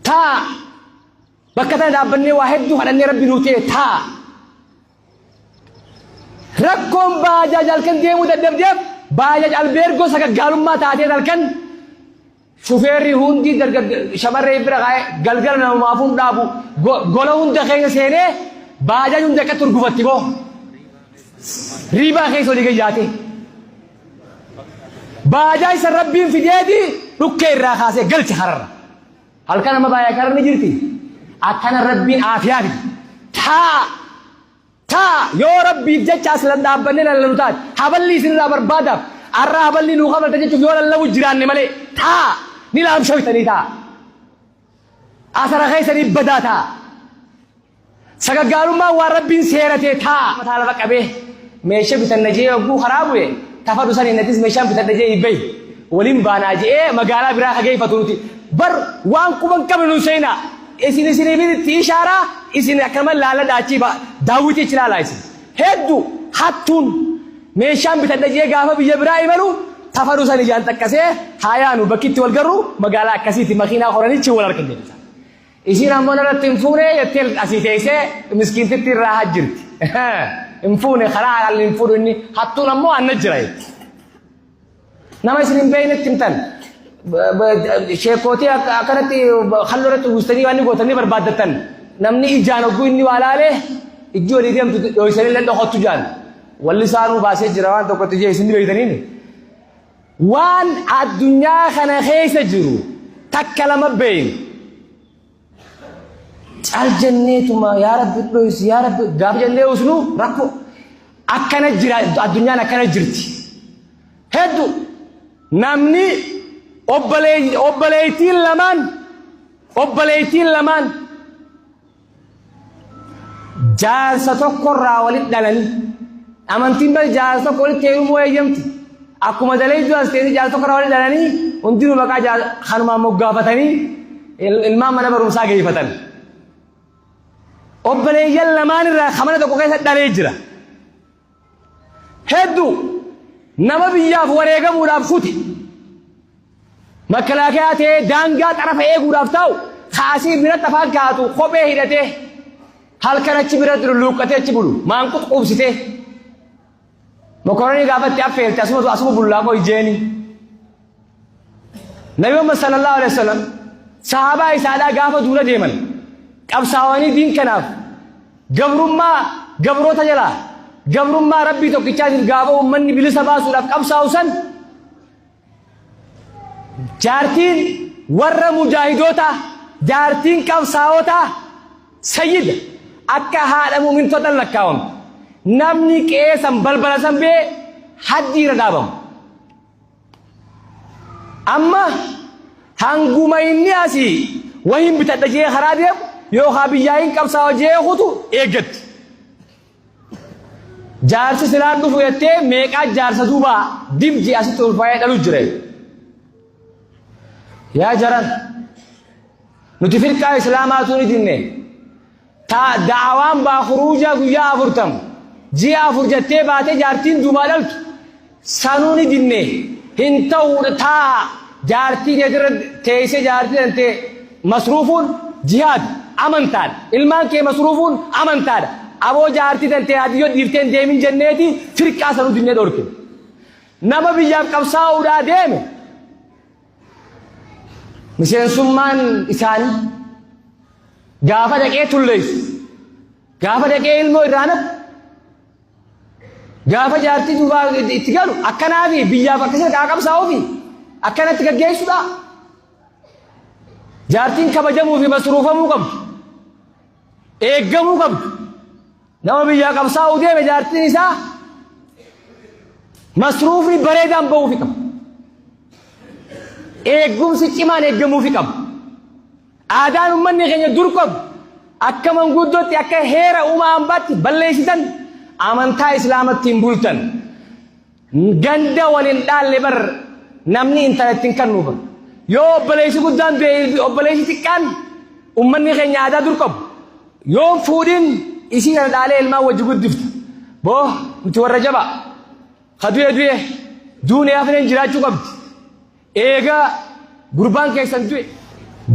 Taa bakka tana dhaabbannee waa hedduu kadhannee rabbi nuu ta'e taa. Rakkoon baajaaj halkan deemuu dadhabdeef baajaaj albeergoo sagaggaalummaa taatee halkan shufeerri hundi shamarree bira kaa'ee galgala namumaafuun dhaabu gola hunda keessa seenee baajaaj hundi akka turgufatti boo. Riibaa keessa olii gayyaatee. Baajaa isa rabbiin fideeti dhukkee irraa kaasee galche kararra. Halkan amma baay'ee karra ni jirti. Akkana rabbiin aafiyaa fide. Taa taa yoo rabbiif jecha as lan dhaabbannee lallabu taate haballi isinirraa barbaadaaf arra haballi nuu kafalta jechuuf yoo lallabu jiraanne malee taa ni laamshoytanii taa. Asara keessanii badaa taa. Sagaggaalummaan waan Rabbiin seeratee taa. Mataa lafa qabee meesha bitanna je'ee hogguu karaa bu'e tafadhu saniin atis meeshaan bitadha je'ee bahi waliin baanaa je'ee magaalaa biraa ka geeffatu nuti bar waan quban qabne nun seenaa isin isiniifin itti ishaaraa isin akkanuma laaladha achii ba daawwitii achi laalaa isin heddu hattuun meeshaan bitadha je'ee gaafa biyya biraa imalu tafadhu san ijaan xaqqasee haa yaanu bakki itti wal garru magaalaa akkasiiti makiinaa koranichi wal argan jedhu. Isiin ammoo narratti hin fuune jettee asii teessee miskiintitti irraa hajjirti. Hin fuune karaa halaalli hin fuudhu inni hattuun ammoo anna jira jetti. Nama isin hin beeknetti himtan. Sheekootii akkanatti halluu irratti uwwistanii waan inni gootanii barbaaddattan. Namni ijaan hogguu inni waa laalee ijji olii deemtu dhoysanii illee dhokattu jaan. Walli isaanuu baasee jira waan tokkotti jee isin ni beektaniini. Waan addunyaa kana keessa jiru takka lama beeyna. Cal jenneetuma yaa Rabbi dhoysi yaa Rabbi gaafa jennee usnu rakkoo akkana jira addunyaan akkana jirti. Heddu namni obboleeytiin lamaan obboleeytiin lamaan Jaarsa tokkorraa walitti dhalanii. Amantiin bar jaarsa tokko walitti heerumuu eeyyamti. Akkuma dalayduu as teessee jaarsa tokkorraa walitti dhalanii hundinuu maqaa kanumaan moggaafatanii ilmaan mana barumsaa geeffatan. Obboleeyyan lamaan irraa ka mana tokko keessa dhalee jira. Hedduu nama biyyaaf wareegamuudhaaf kute. Makalaakaa ta'ee daangaa xarafa eeguudhaaf taa'u kaasii biratti afaan kaa'atu kophee hidhatee halkan achi biratti lulluuqqatee achi bulu maanqut quubsitee mokoronii gaafatti affeelte asuma asuma bullaa qoy jeeni. Nabi Muhammad sallallahu alaihi wasallam sahaabaa isaadhaa gaafa duula deeman qabsaawanii diin kanaaf Gabrummaa gabroota jalaa, gabrummaa Rabbii tokkichaatiif gaafa ummanni bilisa baasuudhaaf qabsaa'u san jaartiin warra mujaahidootaa, jaartiin qabsaa'otaa sayyida akka haadha mu'mintoota lakkaawamti. Namni qe'ee san balbala san bee haddii irra dhaabamu. Amma hanguma inni asii wahiin bitadha jee karaa deemu yookaan biyyaa hin qabsaawa jee kutu eeggatti. Jaarsi silaan dhufu jettee meeqaa jaarsa duubaa dibji asitti ulfaa'ee dhalu jira. Yaa jaran nuti firqaa islaamaatu ni dinne. Ta da'awaan baa khuruujaa guyyaa 40 ji'a 4 jettee baatee jaartiin duubaa dhaltu sanuu ni dinne hin ta'u taa'a jaartii teetirra teessee jaartii tantee masruufuun jihaad amantaadha ilmaan kee masruufuun amantaadha aboo jaartii tantee hadiyyoo dhiiftee hin deemin jenneeti firqaa sanuu dinnee dhorkine nama biyyaaf qabsaa'uudhaa deeme Miseensummaan isaanii gaafa dhaqee tulleessu, gaafa dhaqee ilmoo irraa naqu, gaafa jaartii duubaa itti galu akkanaa fi biyyaaf akkasii haa qabsaa'uu fi akkanatti gaggeessuudha. Jaartiin kabajamuu fi masruufamuu qabdu. Eeggamuu qabdu. Nama biyyaa qabsaa'uu deeme jaartiin isaa masruufni bareedaan ba'uufi qaba. Eeggumsi cimaan eeggamuufi qaba. Aadaan uummanni keenya dur qabu akka manguddootti akka heera uumaa hambaatti balleessitan amantaa islaamatti hin bultan. Ganda wal hin dhaalle bar namni intala ittiin kannu bar. Yoo obboleessi guddaan du'e obboleessi xiqqaan ummanni keenya aadaa dur qabu. Yoo hin fuudhin isii kana dhaalee ilmaan wajji guddifta. Boo nuti warra jabaa. Ka du'e du'e duune hafneen jiraachuu qabdi. Eega gurbaan keessan du'e.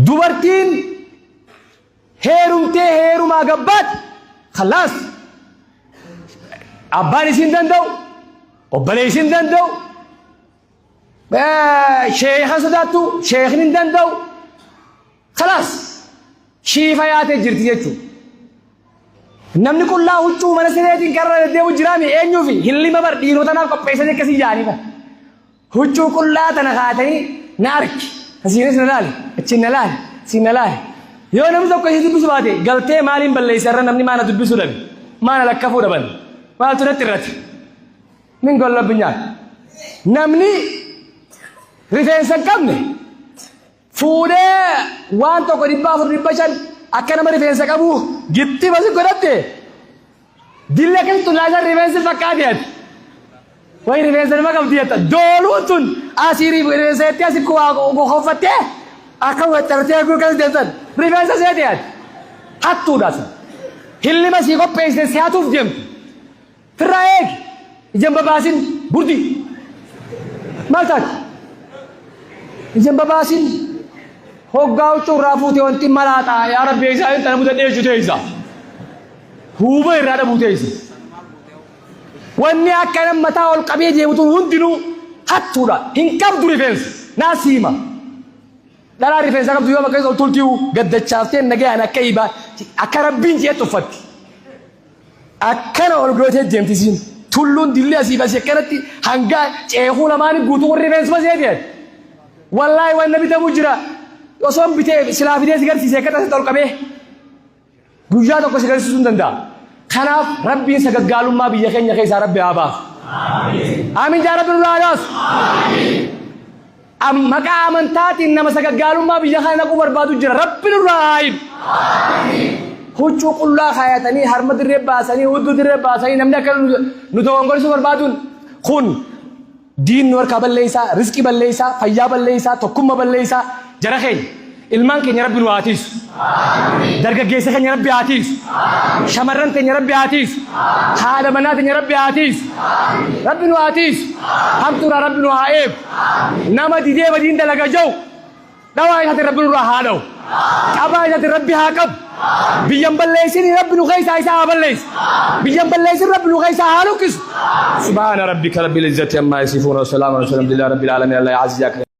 Dubartiin Heerumtee heerumaa gabbaate khalaas abbaan isiin danda'u obboleessi hin danda'u sheekha sodaattu sheekni hin danda'u khalaas shiifa yaatee jirti jechuudha. Namni qullaa huccuu mana sireetiin karra deddeemu jiraami eenyuufi hillima bar dhiirota naaf qopheessanii akkasii yaa'anii bara. Huccuu qullaa tana kaatanii na arki. Asiinis na laali, achiin na laali, asiin na laali. Yoo namni tokko isii dubbisu baate galtee maaliin balleessa irra namni maana dubbisuu dhabe, maana lakkafuu dhaban, maaltu natti irrate. Min gollobbinyaan. Namni rifeensa hin qabne fuudhee waan tokko 400 500 akka nama rifeensa qabu gixxima si godhatte dilli akkasitti tullaa isaa rifeensi fakkaate ati. Wayi rifeensa nama qabdi jetta. Dooluun tun asii rifeensa jettee asii koffattee akka waccartee akka akkas deemtan rifeensa seete ati. Hattuudha sun. Hillima sii qopheessite si hatuuf deemtu. Firraa eegi. Ija hin babaasin burdi. Maal taati? Ija hin babaasin. Hoggaa huccuu irraa fuute wanti malaaxaa yaa rabbi eeysaa hin tana mudadhee jechuu teeysa. Huuba irraa dhabuu teeysa. Wanni akkana mataa ol qabee deemu tun hundinuu hattuudha. Hin qabdu rifeensa. Naa siima. Dhalaa rifeensa qabdu yoo bakka ol tultiyu gaddachaaftee nagayaan akka ibaa akka rabbiin jeetti uffatti. Akkana ol gootee deemti isiin. Tulluun dilli asii fi asii akkanatti hanga ceekuu lamaanii guutuu warri rifeensuma seeti ati. Wallaahi waan na bitamu jira. Osoon bitee silaa fidee si garsiise akka tasatti ol qabee guyyaa tokko si garsiisuu hin danda'a. Kanaaf rabbiin sagaggaalummaa biyya keenya keessaa rabbi haa baasu. Amiin jaa rabbi nurraa haa baasu. Maqaa amantaatiin nama sagaggaalummaa biyya kana naquu barbaadu jira. Rabbi nurraa haa hidhu. Huccuu qullaa kaayatanii harma dirree baasanii hudduu dirree baasanii namni akka nu dogongorsuu barbaaduun kun diin nu harkaa balleessaa, rizqii balleessaa, fayyaa balleessaa, tokkummaa balleessaa jara keenya. Ilmaan keenya Rabbi nu haa tiisu. Dargaggeessa keenya Rabbi haa tiisu. Shamarran teenya Rabbi haa tiisu. Haadha manaa teenya Rabbi haa tiisu. Rabbi nu haa tiisu. Hamtuurraa Rabbi nu haa eegu. Nama didee badiin dalaga jiru dhawaa isaatiin Rabbi nurraa haa dhawu. Qabaa isaatiin Rabbi haa qabu. Biyyan balleessin Rabbi nu keessaa isaa haa balleessu. Biyyan balleessin Rabbi nu keessaa haa lukkisu. Subhaana rabbika rabbil izzati ammaa yasifuun wa salaamun alhamdulillahi rabbil aalamiin. Allah ya aziz ya karim.